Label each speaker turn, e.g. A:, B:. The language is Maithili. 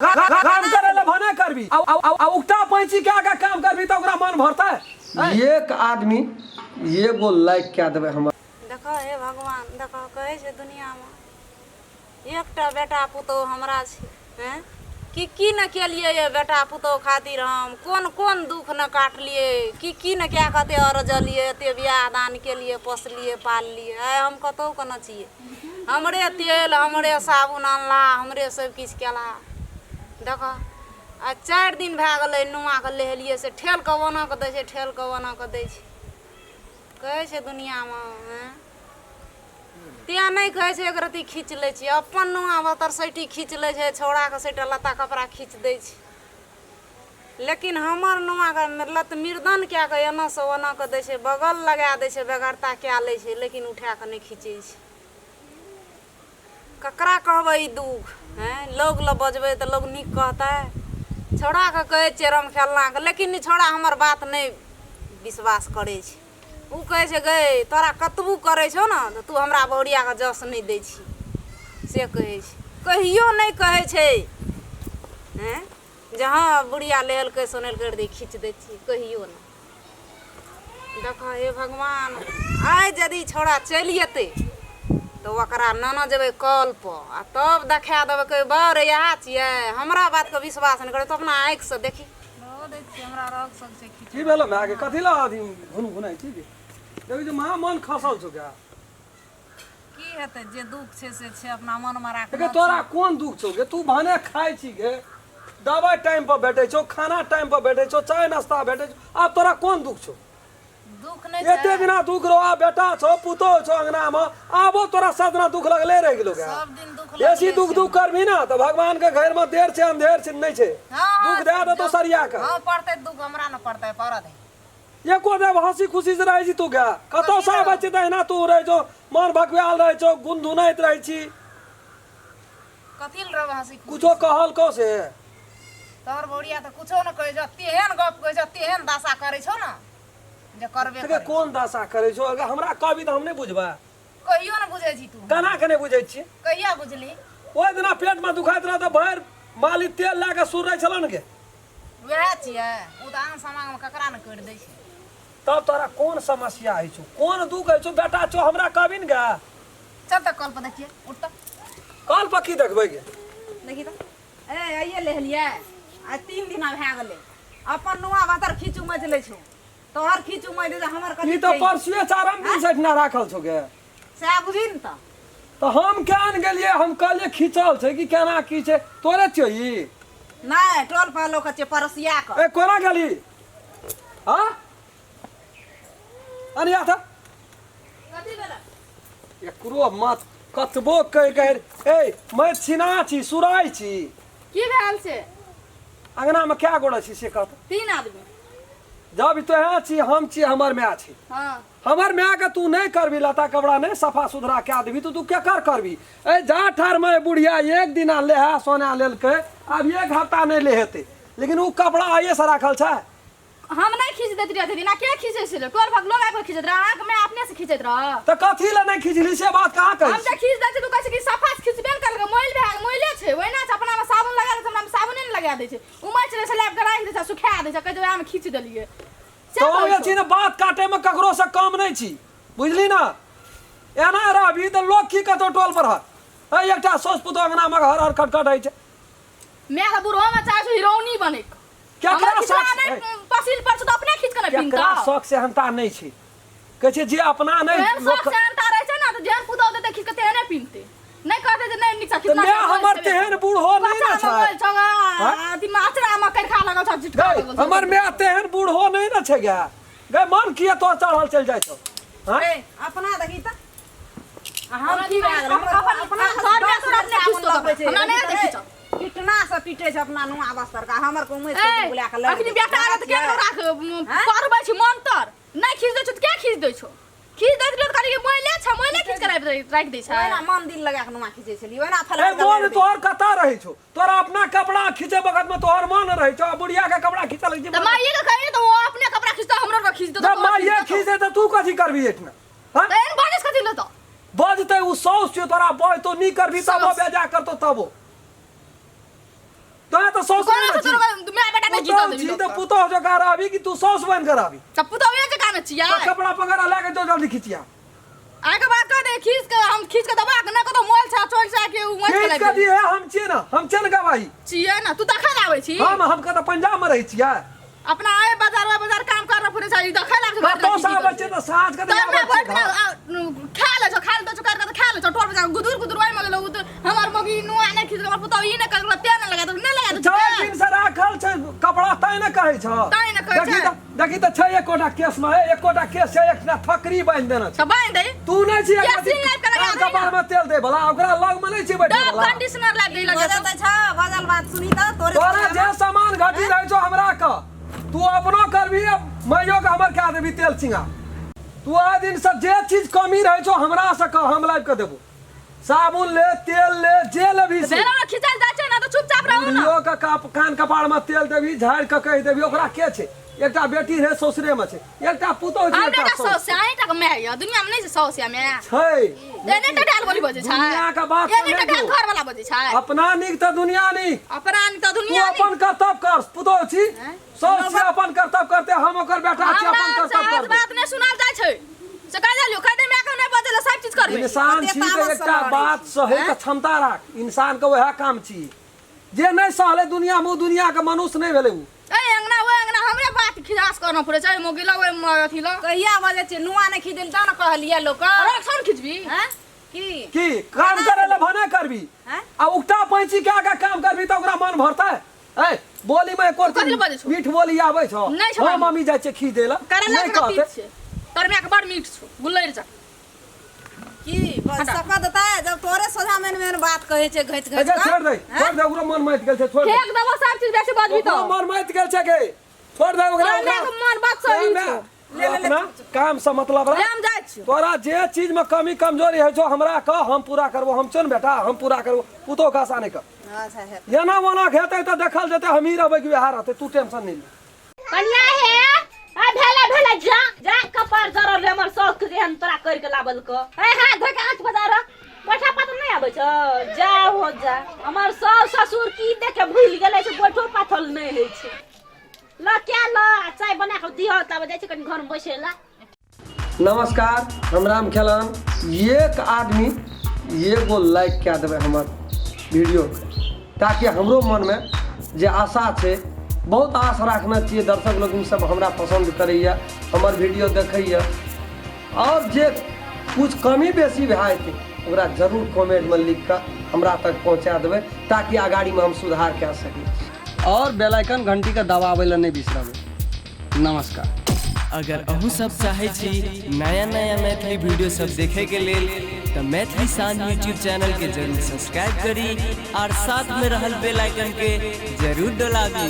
A: काम करे ला भने करबी आ आ आ उकटा पैंची के आगा काम करबी त ओकरा मन भरतै। एक आदमी एगो लाइक कए देबै हमर।
B: देखऽ हे भगवान, देखऽ कहै छै दुनियामे एकटा बेटा पुतोहु हमरा छै। आँय, की की ने केलियै ये बेटा पुतोहु खातिर, हम कोन कोन दुःख ने काटलियै, की की ने कए कऽ एतेक अरजलियै, एतेक बियाह दान केलियै, पोसलियै पाललियै। आइ हम कतहुके ने छियै। हमरे तेल हमरे साबुन अनला, हमरे सबकिछु केला। देखऽ, आ 4 दिन भए गेलै नुआके लेहलियै से ठेल कऽ ओना कऽ दै छै, ठेल कऽ ओना कऽ दै छै। कहै छै दुनिआँमे, आँय, तेँ नहि कहै छै एक रत्ती खींच लै छियै। अपन नुआ बतर सैटी खींच लै छै, छौड़ाके सैटा लत्ता कपड़ा खींच दै छै, लेकिन हमर नुआके लत मिर्दन कए कऽ एनासँ ओना कऽ दै छै, बगल लगा दै छै, बेगरता कए लै छै, लेकिन उठा कऽ नहि खींचै छै। ककरा कहबै ई दुख? आँय, लोग लग बजबै तऽ लोग नीक कहतै? छौड़ाके कहै छियै राम खेलनाके, लेकिन ई छौड़ा हमर बात नहि विश्वास करै छै। ओ कहै छै, गै, तोरा कतबो करै छौ ने तऽ तू हमरा बहुरियाके जस नहि दै छी, से कहै छै। कहियो नहि कहै छै, आँय, जे हँ, बुढ़िया लेलकै सुनेलकै रे, खींच दै छियै, कहियो नहि। देखऽ हे भगवान, आइ यदि छौड़ा चलि जेतै तऽ ओकरा नेने जेबै कलपर आ तब देखा देबै। कहबै, बड़ इएह छियै, हमरा बातके विश्वास नहि करै तऽ अपना आँखिसँ देखी। दै छियै हमरा रग सब छै।
A: की भेलो माय के? कथी ला अथी घुन घुनाइ छी के? देखै छी महा मन खसल छौ क्या?
B: की हेतै, जे दुख छै से छै, अपना मनमे
A: राखना। गे, तोरा कोन दुख छौ गे? तू भने खाइ छी गे, दवाइ टाइम पर भेटै छौ, खाना टाइम पर भेटै छौ, चाय नाश्ता भेटै छौ, आब तोरा कोन दुख छौ?
B: दुख नहि
A: एते
B: छै।
A: दिना दुख रहो, आब बेटा छौ, पुतोह छौ अंगना मे, आबो तोरा सब दिना दुख लगले रहि गेलो गे।
B: सब दिन दुख
A: बेसी
B: लगले
A: दुख
B: छै।
A: दुख करबही ने तऽ भगवान के घर में देर छै अंधेर छै नहि छै।
B: हँ।
A: दुख दए देतौ सरिया के।
B: हँ, पड़तै दुख, हमरा ने पड़तै, पड़त।
A: एको देव हंसी खुशी से रहै छी तू गे? कतौ से आबै छी तहिना तू रहै छौ, मन भकुआयल रहै छौ, गुनधुनाइत रहै छी।
B: कथी लए रहबै हँसी खुशी?
A: कुछो कहल कौ से?
B: तोहर बहुरिया तऽ कुछो ने कहै छौ, तेहन गप कहै छौ, तेहन दशा करै छौ ने जे करबे
A: गे
B: करै।
A: कोन दशा करै छौ? अगर हमरा कहबी तऽ हम नहि बुझबै?
B: कहियो ने बुझै छी तू।
A: केना के नहि बुझै छियै?
B: कहिया बुझली?
A: ओहि दिना पेटमे दुखाइत रहै तऽ भरि माली तेल लए कऽ सुर रहै छलो ने गे।
B: वएह छियै, ओ तऽ आन समांगमे ककरा ने करि दै छै।
A: तब तोरा कोन समस्या होइ छौ, कोन दुख होइ छौ, बेटा छौ, हमरा कहबी ने गे।
B: चल तऽ कल पर देखिए, उठ तऽ।
A: कल पर की देखबै गे?
B: देखी तऽ, ए आइए लेहलियै, आइ 3 दिना भए गेलै। अपन नुआ बतर खींच उमचि लै छौ, तोहर खींच उमचि दै, हमर
A: ई
B: कथी
A: तऽ
B: छै?
A: परसुए चारम दिन से एहिठिना राखल छौ गे।
B: सएह बुझी ने तऽ।
A: तऽ हम केहन गेलियै? हम कहलियै खींचल छै कि केना की छै, तोरे छियौ ई?
B: नहि, टोल पर लोक छै पड़ोसिया के।
A: ए, कोना गेली? हाँ, अनिया तऽ
B: कथी भेलै?
A: एकरो मत कतबो कहि कहि, ए मैं छिना छी, सुराइ छी।
C: की भेल छै?
A: अंगनामे कए गोड़ा छी से कहत?
C: 3 आदमी।
A: जब तोहे छी, हम छी, हमर माय छी। हमर माय के तू नहि करबी लता कपड़ा नहि सफा सुथरा कए देबी तऽ तू केकर करबी? ए जा ठारमे बुढ़िया एक दिना लेहा सोना लेलकै, आब एक हफ्ता नहि लेहेतै, लेकिन ओ कपड़ा आइए से राखल छै।
C: हम नहि खींच दैत रहियै दिना, के खींचै छलै? टोल भग लोग आबि कऽ खींचैत रहै, अहाँके माय अपने से खींचैत रहै।
A: तऽ कथी लए नहि खींचली से बात कहाँ कहै
C: हम
A: छी?
C: जे खींच दै छै, तू कहै छै कि सफा से खींचबे ने करलकै, मैल भए गेल, मैले छै, ओहिना छै। अपनामे साबुन लगा दै छै, हमरामे साबुने ने लगा दै छै। उमैच रहै छै, लाबि कऽ राखि दै छै, सुखा दै छै, कहै छै ओएहमे खींच देलियै से।
A: तऽ
C: कहै
A: हम
C: छौ।
A: छी ने बात काटैमे ककरो से कम नहि छी, बुझली ने? एना रहबी तऽ लोक की कहतौ टोल पर? है एकटा साउस पुतोह अंगनामे हर हर खटखट होइ छै।
C: माय के बूढ़ो में चाहे छौ हीरोइनी बने के।
A: केकरा
C: हमरा खिचला
A: शौक
C: नहि
A: है?
C: पसील पर छौ तऽ अपने खींच के ने
A: केकरा
C: पिन्हतौ।
A: शौक सेहनता नहि छै? कहै छै जे अपना नहि
C: तेहन
A: लोक
C: शौक सेहनता रहै छै ने तऽ जेहन पुतौह देतै खींच के तेहने पिन्हतै, नहि कहतै जे नहि नीक से
A: तऽ
C: खिचना।
A: माय हमर तेहन बूढ़ो नहि ने छै। हाँ?
C: अथी में अचरा में करखा लगल छौ, झिटका
A: गै,
C: लगल छौ।
A: हमर माय तेहन बूढ़ो नहि ने छै गे। गै, मन किए तोर चढ़ल चलि जाइ छौ? हाँ?
B: ए, अपना देखी तऽ आ हम की भए गेल? हमर
C: अपना
B: अपना
C: घर में तोरा अपने
B: साबुन
C: खींच दो,
B: लगबै छै।
C: हमरा नहि हेतै खींचल।
B: पिटना से पीटै छै अपना नुआ बस्तर का, हमर को उमैद
C: ए,
B: के बुला के लड़।
C: अखनी बेटा आबे तऽ केकरो राख
B: हाँ?
C: पढ़बै छी मंतर, नहि खींच दै छौ तऽ के खींच दै छौ? खींच दैत रहियै तऽ कहलियै कि मोइले छै, मोइले खींच के राखि दै छै।
B: ओहिना मन दिल लगा के नुआ खींचै छलियै, ओहिना
A: ए
B: फलहर के
A: मन
B: लड़ दै।
A: तोहर कतऽ रहै छौ? तोरा अपना कपड़ा खींचे वक्त में तोहर मन रहै छौ, आ बुढ़िया के कपड़ा खींचे लगै
C: तऽ
A: छै।
C: माइये के कहियै तऽ ओ अपने कपड़ा खींचतौ, हमरो के खींच देतौ।
A: जब
C: तोहर
A: माइये
C: खींच देतौ।
A: खींचे तऽ तू कथी करबी एहिठिना? हाँ?
C: तऽ एहन बाजै कथी लए तऽ?
A: बजतै ओ, साउस छियौ, तोरा बजतौ, नी करबी तबो
C: साउस।
A: बेजा करतौ तबो। तो साउस
C: कोना
A: नहि
C: से
A: छी।
C: तोरा माय बेटा नहि जीतऽ
A: पुतोह
C: देबही
A: छी तऽ
C: लोकके।
A: पुतोह जकाँ रहबी कि तू साउस बनि कऽ रहबी?
C: तऽ पुतोहे जकाँ ने छियै।
A: तऽ कपड़ा पकड़ आ लए कऽ जो जल्दी खिचिया।
C: आगे बात कह दे, खींच के हम खींच के दबा के ना कतो मोल छै चोल छै के उ मच के
A: खींच कऽ दिहे, हम छियै ने, हम छियै ने गवाही।
C: छियै ना, तू तखन आबै छी।
A: हम कतऽ पंजाब मे रहै छियै?
C: अपना आए बाजार ओए बाजार काम कर रहे छै, ई देखै लाग छै।
A: कतौ से आबै छियै तऽ साँझ के तऽ आबै छियै घर।
C: खा ले छौ, खा ले तो कर के खा ले छौ, टोल बाजार गुदुर गुदुर ओइ मे गेलो, हमर मगी नुआ नै खींच, हमर पुतौ ई नै कर, ते नै लगा, नै लगा।
A: 4 दिन से राखल छै कपड़ा तै ने कहै छौ।
C: तैं ने कहै
A: देखी
C: छै।
A: तऽ, देखी तऽ छै एकोटा केस मे, एकोटा केस छै, एकटा थकरी बान्हि देने छै।
C: तऽ बान्हि दे।
A: तू नहि छी
C: केस सीन लाबि कऽ लगा दही
A: कपार
C: ने।
A: मे तेल दे बला, ओकरा लग मे नहि छी बैठे
C: डब
A: बला।
C: कंडीशनर लाबि दे लगे।
B: बजल तऽ छौ, बजल बात सुनी तऽ तोरे
A: तोरा जे सामान घटी रहै छौ हमरा क, तू अपनो करबी माइयो के हमर कए देबी तेल चिंगा। तू आइ दिन से जे चीज कमी रहै छौ हमरा से कह, हम लाबि कऽ देबो। साबुन ले, तेल ले, जे लेबही से।
C: बेरा खिंचल जाइ छै ने तऽ चुपचाप रहू ने।
A: बुढ़ियो के कान कपार में तेल देबी, झाड़ि के कहि देबी। ओकरा के छै? एकटा बेटी रहे ससुरे में छै, एकटा पुतोह छै,
C: हमरा
A: एकटा
C: एकटा
A: साउस।
C: साउस छै, अहींटा के माय यऽ, दुनिया में नहि छै साउस या माय।
A: छै।
C: एने टटाल बोली बजै छै।
A: दुनिया के बात
C: एने
A: नहि
C: टटाल
A: जो।
C: घर वाला बजै छै।
A: अपना नीक तऽ दुनिया नीक।
C: अपना नीक तऽ
A: तू
C: दुनिया नीक।
A: अपन कर्तव्य कर, पुतोह छी, साउस छी, अपन कर्तव्य करते, हम ओकर बेटा छी, अपन
C: हमरा
A: कर्तव्य
C: सहज
A: करबै।
C: बात नहि सुनाल जाइ छै। से कह देलियौ, कह दे माय के नहि बजै लए, सब चीज करबै।
A: इंसान
B: कते
A: छी तऽ
B: तामस
A: एकटा
B: लड़ै
A: बात
B: छी,
A: सहै के क्षमता राख, इंसान के वएह काम छी। जे नहि सहले दुनिया में, ओ दुनिया के मनुष्य नहि भेलै उ।
C: ए अंगना ओए अंगना हमरे बात खिजास करना पड़ै छै, मोगी लग ओए अथी लग।
B: कहिया बजै छै नुआ नहि खींचल तब ने कहलियै लोक।
C: रक्षण खिचबी?
B: हैं? की?
A: की काम करे ले भने करबी?
B: हैं?
A: आ उकटा पैंची कए के काम करबी तऽ ओकरा मन भरतै? ए बोली में एको
C: कथी लए बजै छौ?
A: मीठ बोली आबै छौ?
C: नहि छौ
A: हम
C: बाबू।
A: मम्मी जाइ छियै खींच दै लए।
C: करैला
A: नहि
C: जकाँ
A: कहतै।
C: तीत छै। तोर माय के बड़ मीठ छौ, गुल्लरि जकाँ।
B: की सकत देतै जब तोरे सोझा मेन मेन बात कहै छै घैच घैच
A: अच्छा
B: कऽ।
A: छोड़ दे, छोड़ दे, ओकरो मन माति गेल छै, छोड़ दे।
C: फेंक देबो सब चीज, बेसी बजबी तऽ।
A: ओकरो मन माति गेल छै गे, छोड़ दे ओकरा।
C: तोर माय के मन बात सही
A: ओकरा
C: छौ।
B: ले, ले, ले।
A: अपना काम से मतलब
C: ले
A: रख।
C: हम जाइ छियौ।
A: तोरा जे चीज में कमी कमजोरी होइ छौ हमरा कह, हम पूरा करबो। हम छौ ने बेटा, हम पूरा करबो। पुतोह के आशा नहि कर।
B: अच्छा हेतै।
A: एना ओना हेतै तऽ देखल जेतै, हमही रहबै कि वएह रहतै, तू टेंशन नहि ले।
D: कनिया हे, आ भेला भेला जा जा कपार जरल रे हमर साउस के जेहन तोरा कर के लाबल क। ए हाथ धोइ के आँच बजार गोइठा पाथर नहि आबै छौ, जा हो जा। हमर साउस ससुर की देखे भूलि गेलै छै, गोइठो पाथल नहि होइ छै। ल क्या ल आ चाय बना के दिह, तब जाइ छै कनि घर में बैसै ला।
A: नमस्कार, हम राम खेलान। एक आदमी एगो लाइक कए देबै हमर वीडियो के, ताकि हमरो मनमे जे आशा छै, बहुत आश राखने छियै, दर्शक लोकनि सब हमरा पसन्द करैए, हमर वीडियो देखैए, आओर जे कुछ कमी बेसी भए जेतै ओकरा जरूर कमेंटमे लिख कऽ हमरा तक पहुँचा देबै, ताकि अगाड़ीमे हम सुधार कए सकी। आओर बेल आइकन घंटीके दबाबै लए नहि बिसरबै। नमस्कार।
E: अगर अहूँ सब चाहै छी नया नया मैथिली वीडियो सब देखे के लेल तऽ मैथिली शान यूट्यूब चैनल के जरूर सब्सक्राइब करी और साथ में रहल बेल आइकन के जरूर दबाबी।